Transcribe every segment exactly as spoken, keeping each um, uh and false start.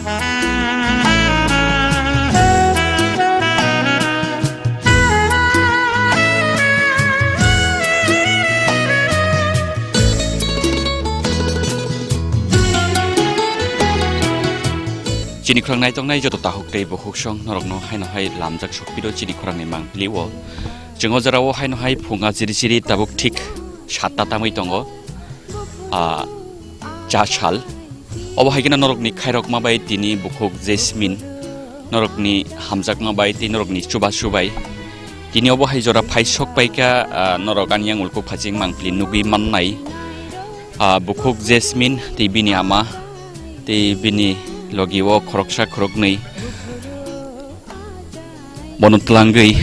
Chini khorang naitongnai joto takhuk tei bukhuksong norokno haino hai lamjak sokphiro chini khorangni mangpili o. Chwng o jora o haino hai phunga chiri chiri tabuk thik satta tamwi tongo. Ah, cha sal. Obo hai kheno norokni khairokma bai tini bukhuk Jasmine, norokni hamjakma bai tei norokni chubachu bai. Tini obo hai jora phai sok paikha, ah, norok ani yang ulkuk phaiching mangpili nugwi mannai. Ah, bukhuk Jasmine tei bini ama tei bini logi o khoroksa khoroknwi. Bono twlangwi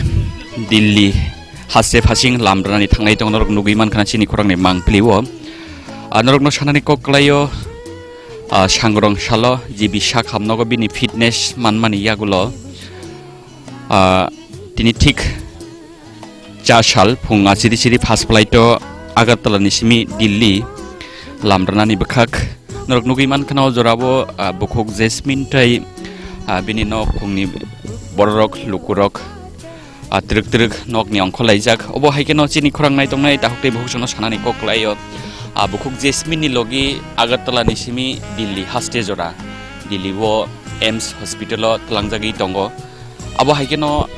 Delhi haste phasing lamranani thangnai tongo norok nugwi mankha chini khorangni mangpili o. Ah, norokno sanani kok kwlaio, ah, sangrong salo G B Sakham nogo bini fitness manmani yagulo. Ah, tini thik cha sal phung achiri chiri first flight o Agartala ni simi Delhi lamranani bwkhak. Norok nugwi mankha o jorabo, ah, bukhuk Jasmine tei, ah, bini nok khungni bororok, lukurok, ah, twrwk twrwk nokni ongkhor laijak. Obo hai kheno chini khorang naitongnai takhuk tei bukhuksongno sanani kok kwlaio. Ah, bukhuk Jasmine ni logi Agartala ni simi Delhi haste jora. Delhi o AIIMS hospital o twlangjagwi tongo. Abo hai kheno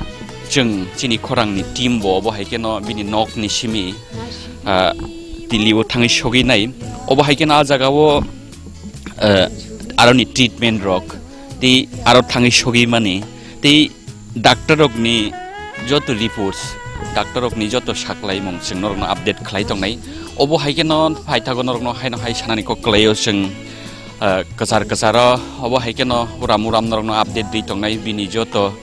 chwng chini khorangni team bo obo hai kheno bini nokni simi, ah, Delhi o thangwi sogwi nai. Obo hai kheno ah jaga o, ah, aroni treatment rok tei aro thangwi sogwi mani tei doctor rokni joto reports, doctor rokni joto saklaimung chwng norokno update khlai tongnai. Obo hai kheno phaithago norokno haino hai sanani kok kwlaio chwng, ah, kwchar kwcharo obo hai kheno uram uram norokno update rwi tongnai bini joto,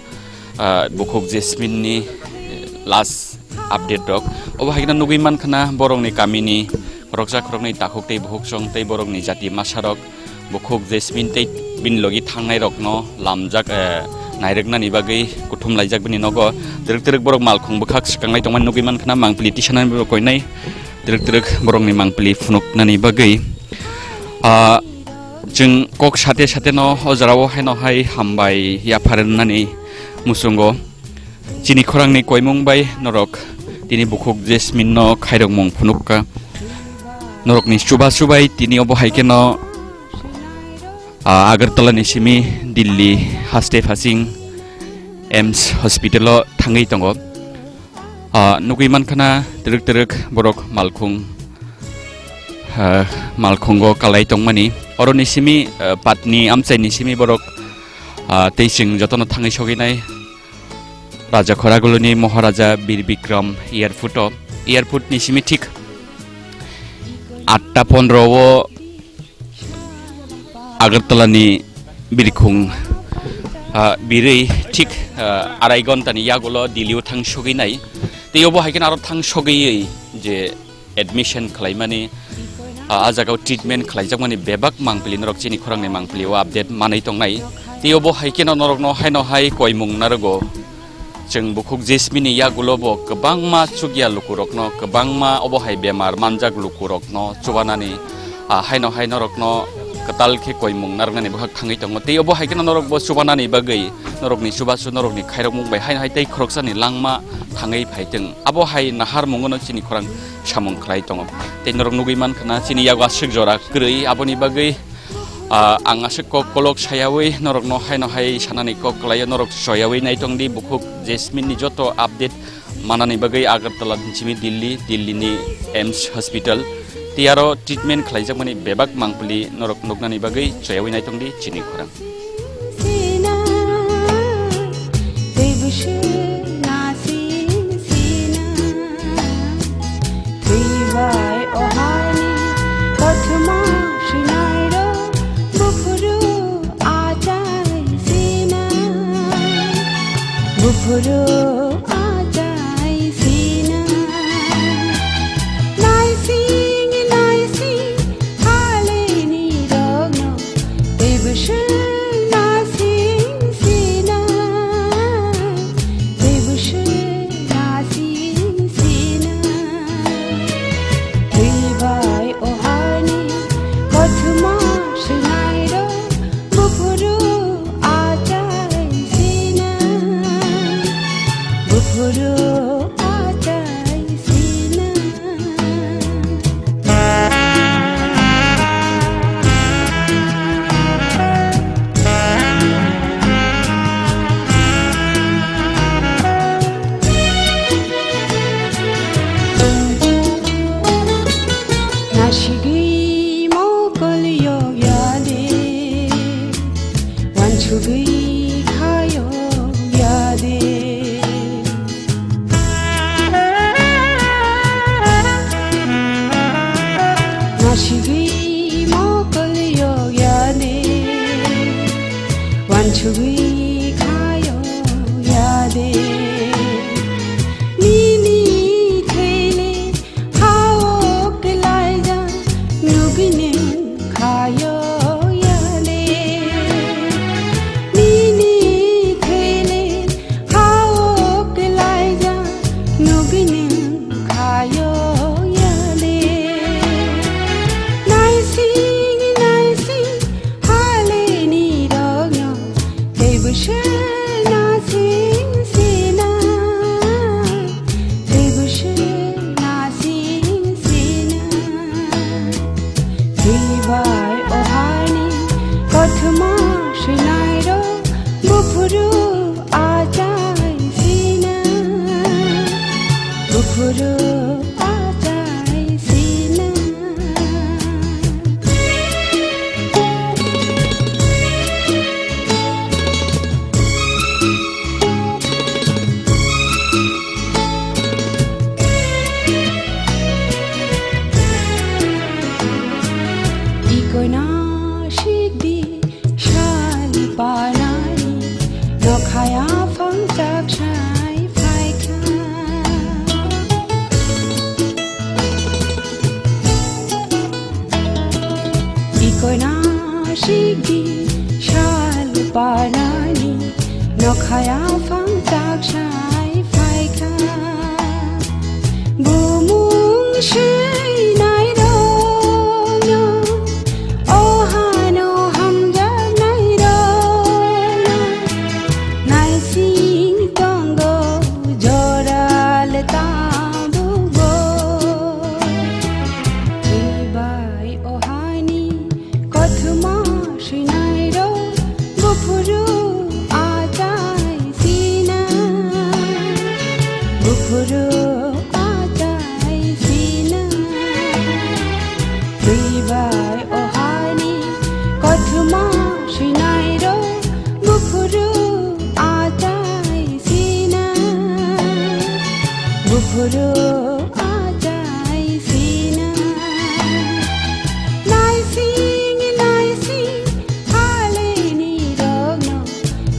ah, bukhuk Jasmine ni, eh, last update rok. Obo hai kheno nugwi mankha na borokni kamini khoroksa khoroknwi takhuk tei bukhuksong tei borokni jati masa rok bukhuk Jasmine tei bini logi thangnai rokno lamjak, eh, nairwknani bagwi kuthum laijak bini nogo. Twrwk twrwk borok malkhung bwkhak swkangnai tongmani nugwi mankha na mangpili tisanani borok koinai. Twrwk twrwk borokni mangpili phunuknani bagwi. Ah, chwng kok sate sate no o jora o haino hai hambai yaphar wngnani muchungo. Chini khorangni koimung bai norok tini bukhuk Jasmine no khairokmung phunukka. Norokni chubachu bai tini obo hai kheno, ah, Agartala ni simi Delhi haste phasing AIIMS hospital o thangwi tongo. Ah, nugwi mankha na twrwk twrwk borok malkhung, ah, malkhungo kalai tongmani. Oroni simi, ah, patni amchaini simi borok, ah, tei chwng jotono thangwi sogwi nai. Raja Khoraguluni Maharaja Bir Bikram Airport o, airport ni simi thik atta pondro o Agartala ni birkhung, ah, birwi thik, ah, arai ghonta ni yagulo Delhi o thang sogwi nai. Tei obo hai kheno aro thang sogwi je admission khlaimani, ah, ah jaga o treatment khlaijakmani bebak mangpili norok chini khorangni mangpili o update manwi tongnai. Tei obo hai kheno norokno haino hai koimung narwgo. Chwng bukhuk Jasmine ni yagulo bo kwbangma chukya lukurokno, kwbangma obo hai bemar manjak lukurokno chubanani, ah, haino hai norokno kwtal khe koimung narwknani bwkhak thangwi tongo. Tei obo hai kheno norok bo chubanani bagwi norokni chubachu norokni khairokmung bai haino hai tei khoroksani langma thangwi phai tong. Abo hai naharmungono chini khorang samung khlai tongo. Tei norok nugwi mankha na chini yago aswk jora kwrwi, aboni bagwi, ah, ang aswk kok kolok sayawi norokno haino hai sanani kok kwlaio, norok choyawi naitongdi bukhuk Jasmine ni joto update manani bagwi Agartala ni simi Delhi, Delhi ni AIIMS hospital. Tei aro treatment khlaijakmani bebak mangpili norok nuknani bagwi choyawi naitongdi chini khorang. Sina, tei bwswk nasing sina, twi bai o hani kothoma swinairok, buphuru achai sina, buphuru achai sina. Naising, naising, halini rokno, tei bwswk nasing sina, tei bwswk nasing sina. Twi bai o hani kothoma swinairok, buphuru Chugui khayo yade, nini thele hao kelaija, nugine khayo yade, nini thele hao kelaija, nugine khayo yade. Naising, naising, haleni rogno, tei bwswk nasing sina, tei bwswk nasing sina. Tei bai o hani kothoma swinairok, buphuru achai sina, buphuru achai sina. Ikoina sikdi sal panai, nokhaya phang chak sai phaikha. Ikoina sikdi sal panani, nokhaya phang chak sai phaikha. Bumung swinai rokno, o hano hamjaknai rokno, naising tongo joral tabukbo. Tei bai o hani kothoma swinairok, buphuru achai sina, buphuru achai sina. Tei bai o hani kothoma swinairok, buphuru achai sina, buphuru achai sina. Naising, naising, haleni rokno,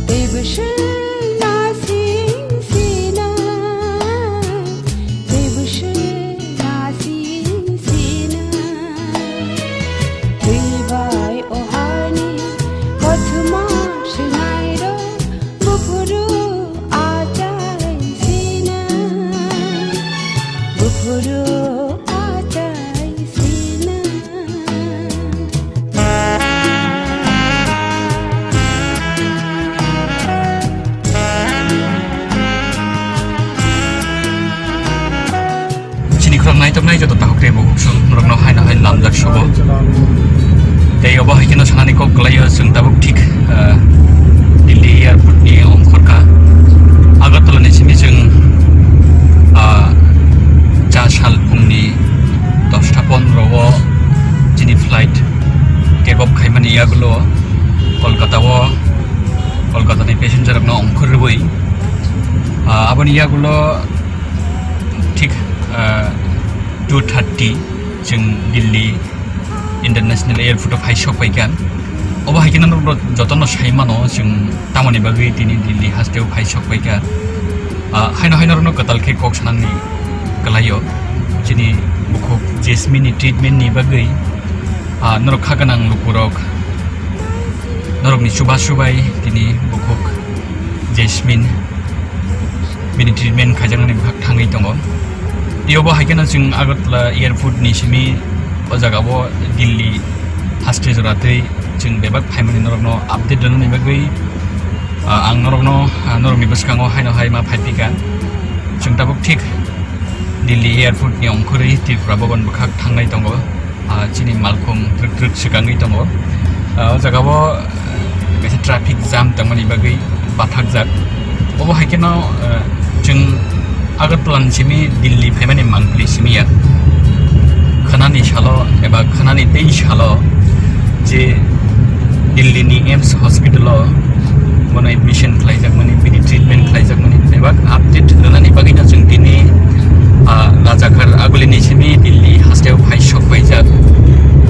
tei bwswk nasing sina, tei bwswk nasing sina. Tei bai o hani kothoma swinairok, buphuru achai sina, buphuru achai sina. Chini khorang naitoknai joto takhuk tei bukhuk song norokno haino hai lamjak sobo. Tei obo hai kheno sanani kok kwlaio, chwng tabuk thik, ah, Delhi airport ni ongkhorkha. Agartala ni simi chwng, ah, cha sal phungni dosta pondro o chini flight take off khaimani yagulo Kolkata o, Kolkata ni passenger rokno ongkhor rwui, ah, aboni yagulo thik, ah, two thirty chwng Delhi International Airport o phai sok paikha. Obo hai kheno norok jotono sai mano chwng tamoni bagwi tini Delhi hasteo phai sok paikha. Ah, haino haino rokno kwtal khe kok sanani kwlaio. Chini bukhuk Jasmine ni treatment ni bagwi, ah, norok kha gwnang lukurok norokni chuba chubai tini bukhuk Jasmine bini treatment khaijaknani bwkhak thangwi tongo. Tei obo hai kheno chwng Agartala airport ni simi o jaga o Delhi haste jora twi chwng bebak phaimani norokno update rwnani bagwi, ah, ang norokno, ah, norokni bwskango haino hai ma phaiphika. Chwng tabuk thik Delhi airport ni ongkhorwi Tripura Bhaban bwkhak thangnai tongo. Ah, chini malkhung twrwk twrwk swkangwi tongo. Ah, o jaga o kaisa traffic jam tongmani bagwi bathakjak. Obo hai kheno, ah, chwng Agartala ni simi Delhi phaimani mangpili simi ya. Khwnani salo eba khwnani tei salo je Delhi ni AIIMS hospital o bono admission khlaijakmani, bini treatment khlaijakmani bebak update rwnani bagwino chwng tini, ah, Rajakhar Aguli ni simi Delhi hasteo phai sok paijak.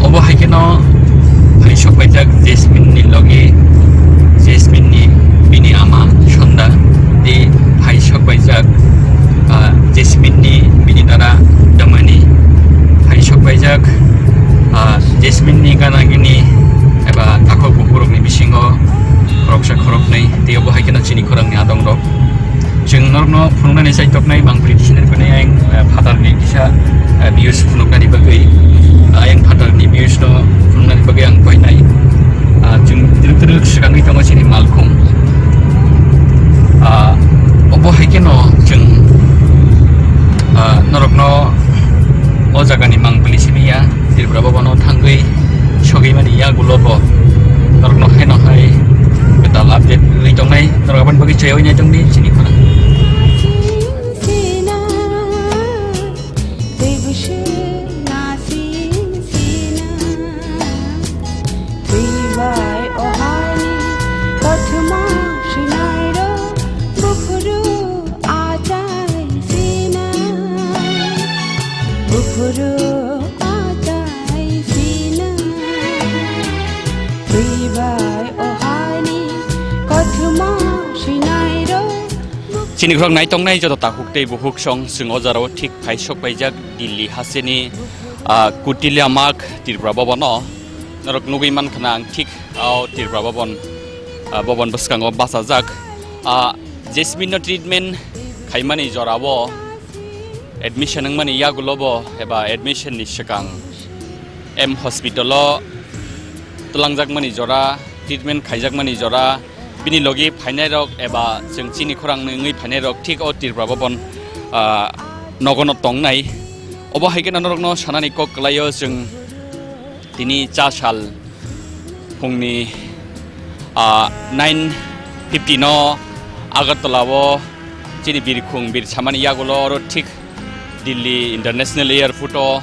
Obo hai kheno phai sok paijak Jasmine ni logi, Jasmine ni Chini khorangni adongrok. Chwng norokno phunuknani chaitoknai mangpili sinirpani ayang, eh, phatarni kisa, eh, views phunuknani bagwi. Ayang phatarni views no phunuknani bagwi ang koinai. Ah, chwng twrwk twrwk swkangwi tongo chini malkhung. Ah, obo hai kheno chwng, ah, norokno o jagani mangpili simi ya. Tripura Bhavan o thangwi sogwi mani yagulo bo norokno haino hai kwtal update rwi tongnai, norok aboni bagwi chaywi nai tongdi chini khorang. Chini khorang naitongnai joto takhuk tei bukhuk song chwng o jora o thik phai sok paijak Delhi hasteni, ah, Kutila Marg Tripura Bhavan o. Norok nugwi mankha na ang thik o Tripura Bhavan, ah, Bhavan bwskango bachajak. Ah, Jasmine no treatment khaimani jora o admission wngmani yagulo bo eba admission ni swkang M hospital o twlangjakmani jora, treatment khaijakmani jora, bini logi phainairok eba chwng chini khorang wngwi phainairok thik o Tripura Bhavan, ah, nogono tongnai. Obo hai kheno norokno sanani kok kwlaio chwng tini cha sal phungni, ah, nine fifty no Agartala o chini birkhung birsamani yagulo oro thik Delhi International Airport o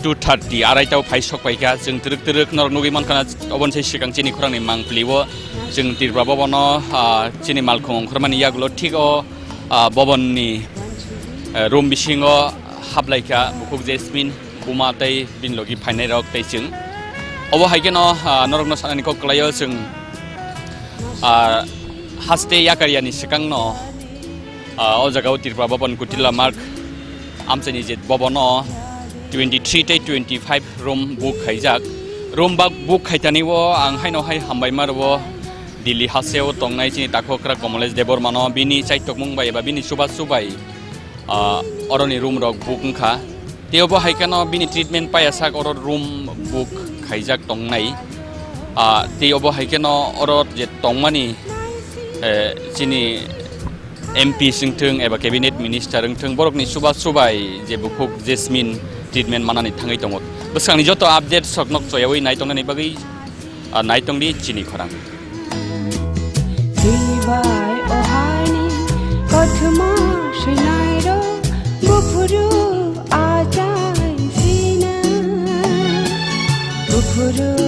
two thirty, arai tao phai sok paikha. Chwng twrwk twrwk norok nugwi mankha na, oboni sai swkang chini khorangni mangpili o chwng Tripura Bhavan o, ah, chini malkhung ongkhormani yagulo thik o, ah, Bhavan ni, eh, room bisingo haplaikha bukhuk Jasmine, buma tei bini logi phainairok tei chwng. Obo hai kheno, ah, norokno sanani kok kwlaio chwng, ah, haste yakarya ni swkangno, ah, o jaga o Tripura Bhavan Kutila Marg amchaini je bhavan o twenty three tei twenty five room book khaijak. Room bak book khaitani o ang haino hai hambai ma rwo Delhi haste o tongnai chini takhukra Kamalesh Debbarma no bini chaitokmung bai eba bini chubachu bai, ah, oroni room rok book wngkha. Tei obo hai kheno bini treatment paiya sak oro room book khaijak tongnai. Ah, tei obo hai kheno oro je tongmani, eh, chini M P wngthung eba cabinet minister wngthung, borokni chubachu bai je bukhuk Jasmine treatment manani thangwi tongo. Bwskangni joto update sok nok choyawi nai tongnani bagwi, ah, nai tongdi chini khorang. Twibai o haini kothoma swinairok buphuru achai sina. Buphuru